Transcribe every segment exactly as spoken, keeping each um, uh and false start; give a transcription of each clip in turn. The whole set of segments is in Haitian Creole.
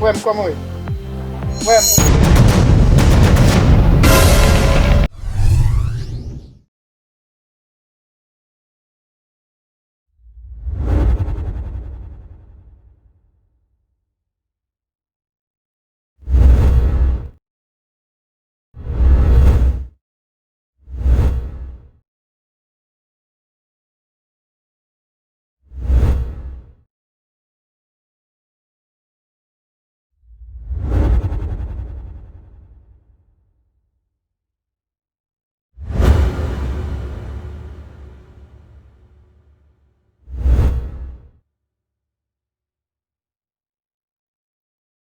Frè m, kòman w ye? Frè m.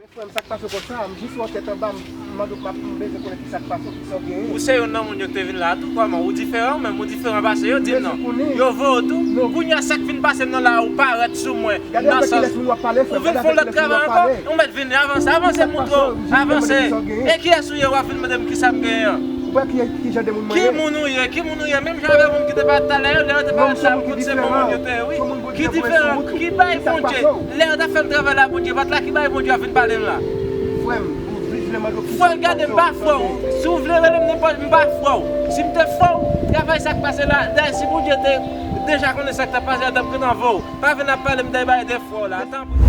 Men frè m, sa k pase w konsa? M jis wè w tèt anba, m mande w, m ap, m bezwen konnen ki sa k pase w, ki sa w genyen. Ou se youn nan moun yo ki te vin la a tou, kòman? Ou diferan, menm ou diferan pase yo, di m non. Yo voye w tou. Kounye a sa k vin pase m nan la a, ou parèt sou mwen. Nan sans, ou vin fè yon lòt travay ankò, ou mèt vin avanse, avanse, montre w, avanse. E kiyès ou ye, w ap vin mande m ki sa m genyen an? Ou wè ki, ki jan de moun mwen ye? Ki moun ou ye? Ki moun ou ye? Menm jan avè moun ki te pale talè yo, lè yo te pale sa, m konn se bon moun yo te ye, wi. Ki diferan? Ki bay Bondye? Lè yo t ap fè m travay la, Bondye pa t la, ki bay Bondye ap vin pale m la? Frè m, ou vle, vle mande w ki sa k pase w? Frè, gade, m pa frè w. Si w vle rele m nenpòt, m pa frè w. Si m te frè w, travay sa k pase la, dayè, si Bondye te deja konnen sa k t ap pase la, t ap gentan voye w. Pa vin ap pale m de bagay de frè w la, tanpri.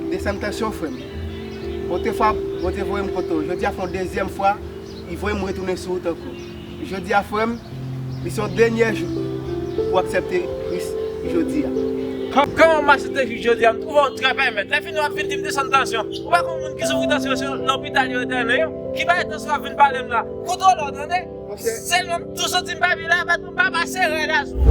Desann tansyon, frè m. Otrefwa, Bondye voye m kote w. Jodi a fè yon dezyèm fwa, li voye m retounen sou wout ankò. Jodi a, frè m, li se yon dènyè jou pou w aksepte Kris jodi a. Kòman m aksepte Kris jodi a? M twouve w trè pèmèt. Lè fini, w ap vin di m desann tansyon. Ou pa konn moun ki soufri tansyon se lopital yo entène yo? Ki bagay tansyon w ap vin pale m la? Kontwole w, tande? Sèlman m tou santi m pa byen la, pa, pa, pa sere la sou.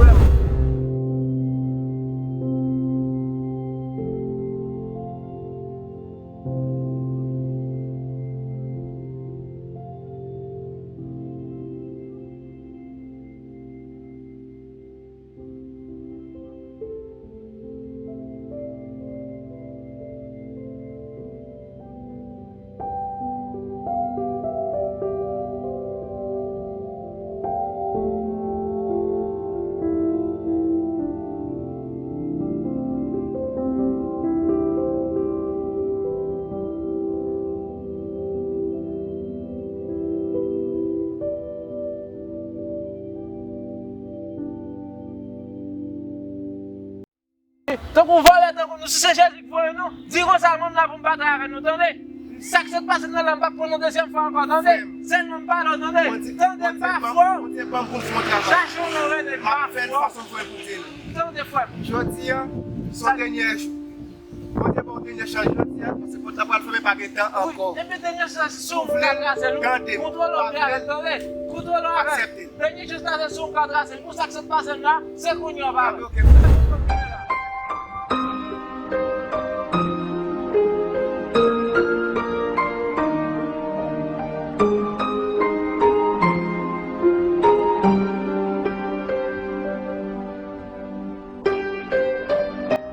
Tankou vòlè, tankou nou, si se Jezi k voye nou, di konsa, mwen m la pou m batay avè nou, tande? Sa k sot pase nan la, m p ap pran yon dezyèm fwa ankò, tande? Sèlman m pale w, tande? Tande, m pa frè w. Chache yon non rele, m pa frè w. Tande, frè m. Jodi a, se yon dènyè jou. Bondye ba w dènyè chans jodi a, paske pòt la pral fèmen, pa gen tan ankò. Wi, epi dènyè chans la, se si w ka trase l, wi. Kontwole w avè l, tande. Kontwole w avè l. Aksepte l. Dènyè chans la, se si w ka trase l. Pou sa k sot pase m la, se kounye a, papa. Anben, oke. W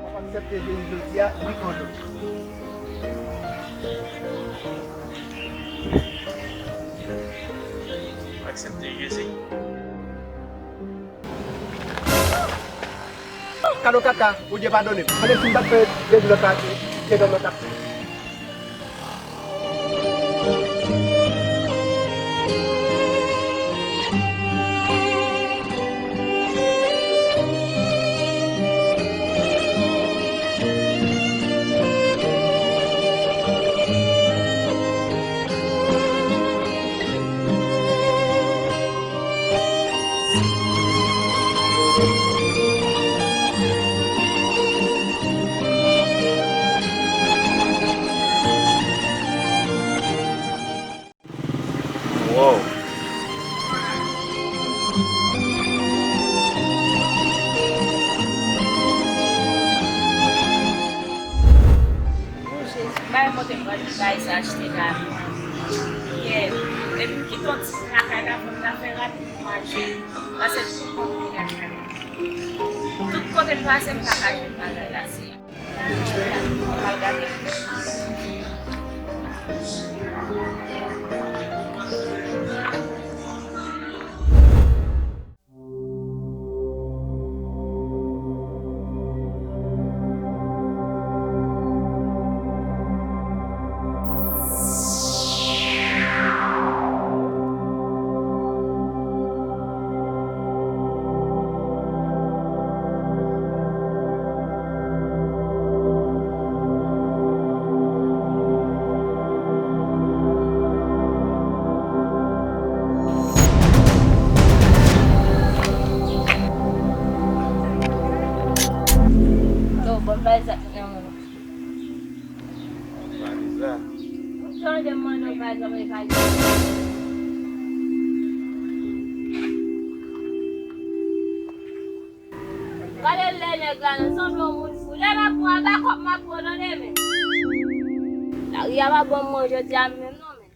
ap aksepte Jezi jodi a, wi konnen. Aksepte Jezi. Kado kaka, Bondye padone m. Mande si m pa t fè de jou nan kati, se dòm nan t ap fè. Wow. O Jezi, m pa renmen kote m pral vin bay sa achte la. Yeah. Epi m kite yon ti lakay la pou m ta fè rapid pou m mache. Pase tout kote m gade. Tout kote m pase, m pa ka jwenn bagay la, Seyè. Al gade. Tande m mande w pa janm rekalkile. Gade lè nèg la nan sanble yon moun fou. Lè m ap pran anba kòb m ap pran nan men. Lari a pa ban m manje jodi a menm non men.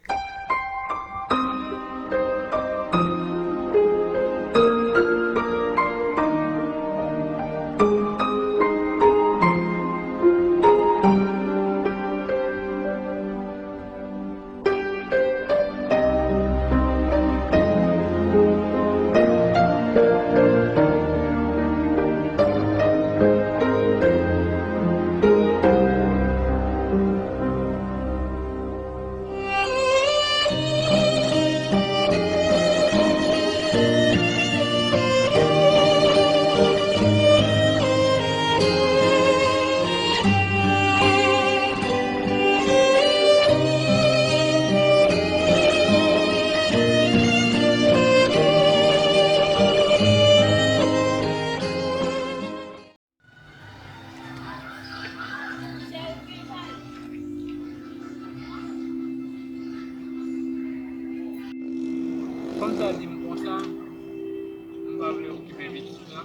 Kòm sa di m konsa, m pa vle okipe pitit la.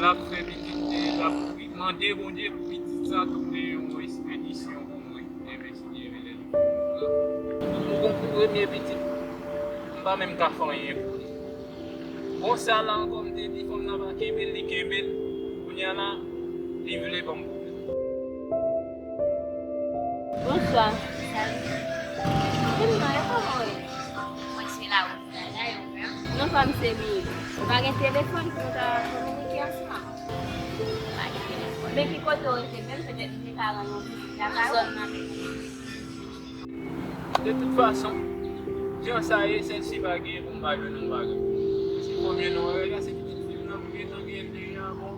L ap fè pitit, l ap mande Bondye pou pitit sa tounen yon ekspedisyon pou mwen. Enben, si Dye vle, l ap fè l. M gon premye pitit, m pa menm ka fè anyen pou li. Bon, sa la ankò, m te di fanm nan pa kenbe l, li kenbe l. Kounye a la, li vle ban m pwoblèm. Bonswa. Salut. Kòman w ye? Mwen se la ou la, la, yo, men. Non, pa m se Mili. Ou pa gen telefòn pou nou ta kominike ansanm? Pa gen telefòn. Men ki kote w rete menm, petèt m te ka rann yon vizit lakay ou? Nan zòn nan. De tout fason, jan sa ye, sèl si pa gen pou m pa jwenn yon bagay. Se premye non, la, se pitit fi m nan, m gentan gen deja, bon.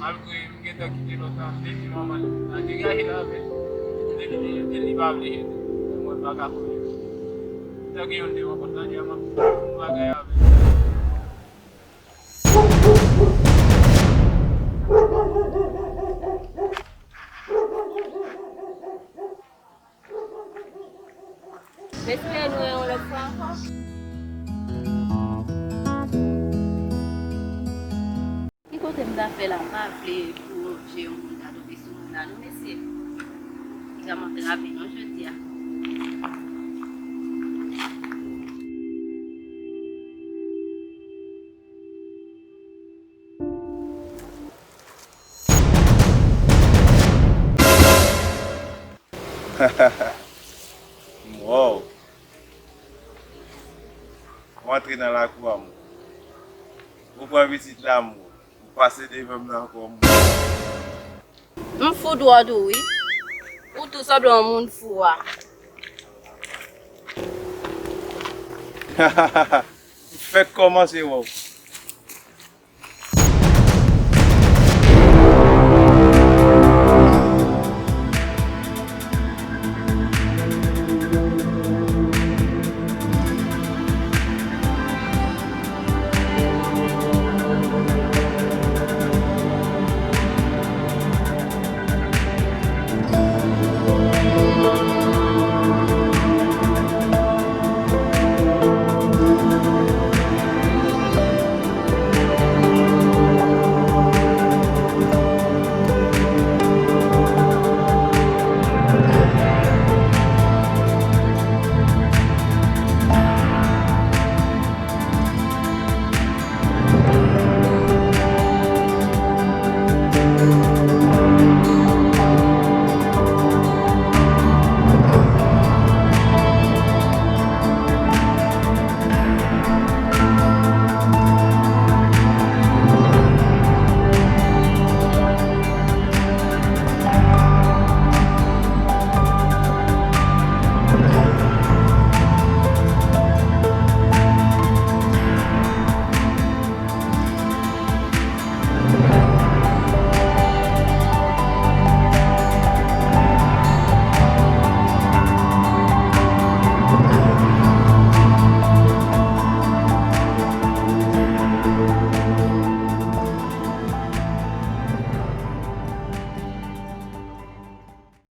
Malgre m gentan kite lòt la, m te di manman l, al degaje l avè l. M te di li, li pa vle ede. Mwen pa ka konnen. M te gen yon de rankont la, di a m ap fè yon bagay avè l. M espere nou wè yon lòt fwa ankò. Ki kote m ta fè la, m pa vle pou je yon moun ta tonbe sou moun la non, mesye. Li ka m antrave non jodi a. Wow! Ou antre nan lakou a m. Ou pran pitit la m. Ou pase devan m nan ankò m. M fou twò tou wi. Ou tou sanble yon moun fou a. M fèk kòmanse wè w.